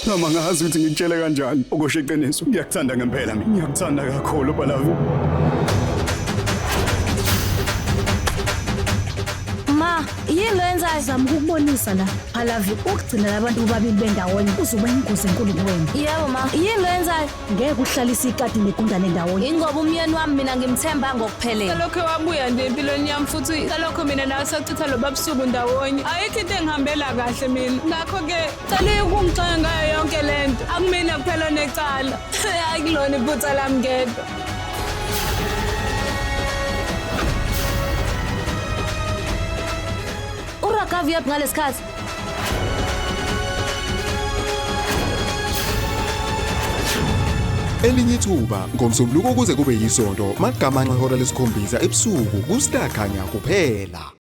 Noma ngazi ukuthi ngikutshele kanjani ukusho iqiniso. Ngiyakuthanda ngempela mina. Ngiyakuthanda kakhulu Palavi. Ma, yini lo yenzayo? Zama ukukubonisa la. Phalavi ukugcina labantu bobabili bendawonye kuzoba ingozi enkulu kuwena. Yebo ma, yini lo yenzayo? Ngeke uhlalise ikati negundane ndawonye. Ingoba umyeni wami mina ngimthemba ngokuphelele. Selokhu wabuya nje empilweni yami futhi selokhu mina nawe sachitha loba busuku ndawonye. Ayikho into engihambela kahle mina. Ngakho-ke cela ukungixoxa ngayo yonke le nto. Akumina kuphela onecala. Akulona iphutha lami ngedwa. URagav uyaphi ngalesikhathi? Elinye ithuba ngoMsombuluko kuze kube yisonto magamanxa ihora lesikhombisa ebusuku kuStar Khanya kuphela.